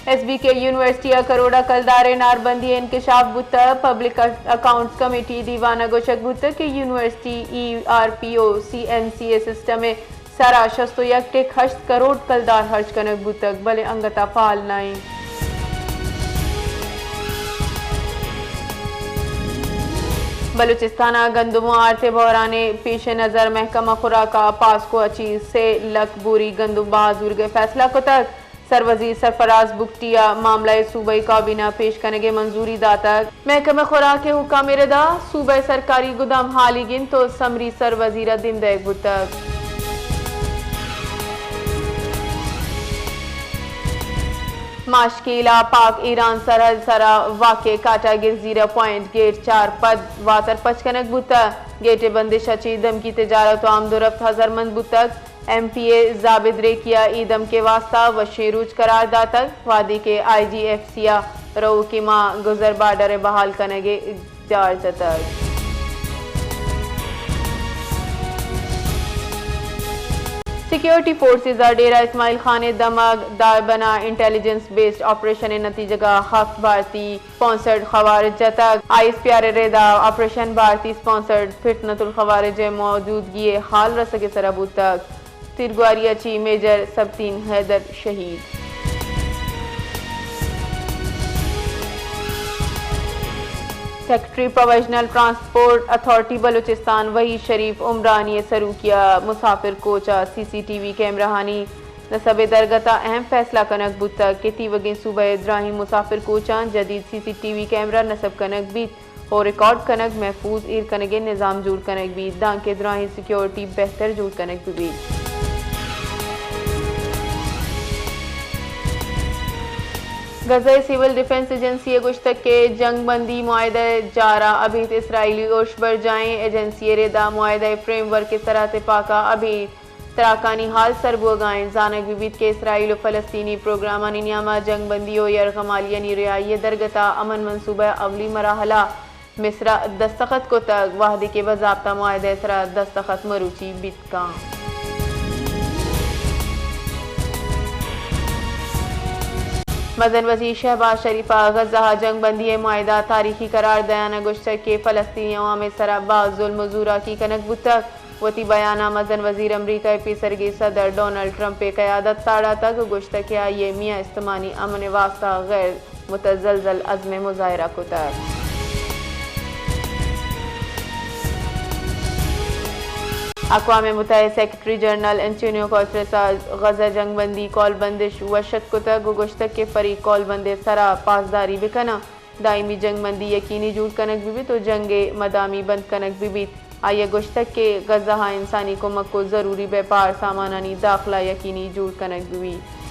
S B کے یونیورسٹی ء کروڑ ء کلدار ء ناربندی ء انکشاف بوتگ۔ پبلک اکاؤنٹس کمیٹی دیوان ء گوشگ بوتگ کہ یونیورسٹی ای آر پی او سی این سی ء سسٹم ء سرا شست و یک ٹک ہشت کروڑ کلدار خرچ کنگ بوتگ، بلے انگت ء فعال نہ انت۔ بلوچستان ء گندم و آرت ء بحران ء پیش نظر محکمہ خوراک ء پاسکو ء چہ سے لکھ بوری گندم بہا زورگ ء فیصلہ کتگ۔ سروزیر سرفراز بگٹی ء معاملہ ء صوبائی کابینہ ء پیش کنگ ء منظوری داتگ۔ محکمہ خوراک ء حکام ء ردا صوبہ ء سرکاری گدام ہالیگ انت و سمری سروزیر ء دیم دئیگ بوتگ۔ ماشکیل ء پاک ایران سرحد سرا واقع کاٹا گرزیرہ پوائنٹ گیٹ چار پد واتر پچ کنگ بوتگ۔ گیٹ ء بندش ء چہ دمکی تجارت و آمد و رفت ہزرمند بوتگ۔ ایم پی اے زابد ریکیا ای دمکے واستا وشیں روچ قرار داتگ، وہدے کہ آئی جی ایف سی ء رؤوکیں ماہ گزر بارڈر ء بحال کنگ ء جار جتگ۔ سیکیورٹی فورسز ء ڈیرہ اسماعیل خان ء دمگ دائبن ء انٹیلیجنس بیسڈ آپریشن ء نتیجگ ء ہفت بھارتی اسپانسرڈ خوارج جتگ۔ آئی ایس پی آر ء ردا آپریشن بھارتی اسپانسرڈ فتنۃ الخوارج ء موجودگی ء حال رسگ ء سرا بوتگ۔ تیرگواری ء چہ میجر سبطین حیدر شہید۔ Secretary provisional transport authority Balochistan Waheed Sharif Umrani ء سروکی ء مسافر کوچ ء سی سی ٹی وی کیمرہانی نصب ء درگت ء اہم فیصلہ کنگ بوتگ کہ تیوگیں صوبہ ء دراہیں مسافر کوچاں جدید سی سی ٹی وی کیمرہ نصب کنگ بیت۔ و ریکارڈ کنگ، محفوظ ایر کنگ ء نظام جوڑ کنگ بیت، دانکہ دراہیں سیکیورٹی بہتر جوڑ کنگ بہ بیت۔ غزہ ء سول ڈیفنس ایجنسی ء گوشتگ کہ جنگ بندی معاہدہ ء جار ء ابید اسرائیلی ارش برجاہ ایں۔ ایجنسی ء ردا معاہدہ ء فریم ورک ء سرا تپاک ء ابید تراکانی حال سر بوگا انت۔ زانگ بہ بیت کہ اسرائیل و فلسطینی پروگرامانی نیاما جنگ بندی و یرغمالیانی رہائی ء درگتا امن منصوبہ ء اولی مراحلہ مصر ء دستخط کتگ، وہدے کہ بضابطہ معاہدہ ء سرا دستخط مروچی بیت کاں۔ مزن وزیر شہباز شریف ء غزہ ء جنگ بندی ء معاہدہ تاریخی قرار دیان ء گوشتگ کہ فلسطینی عوام ء سرا باز ظلم و زوراکی کنگ بوتگ۔ وتی بیان ء مزن وزیر امریکہ ء پیسرگیں صدر ڈونلڈ ٹرمپ ء قیادت ساڑاتگ و گوشتگ کہ آئی ء میاں استمانی امن ء واستہ غیر متزلزل عزم ء مظاہرہ کتگ۔ اقوام متحدہ سیکرٹری جنرل انٹونیو گوترس ء غزہ جنگ بندی کول بندش وش اتک کتگ و گوشتگ کہ فریق کول بندے سرا پاسداری بکناں۔ دائمی جنگ بندی یقینی جوڑ کنگ بہ بیت و جنگ ء مدامی بند کنگ بہ بیت۔ آئی ء گوشتگ کہ غزہ ء انسانی کمک و ضروری بیپار سامانانی داخلہ یقینی جوڑ کنگ بہ بیت۔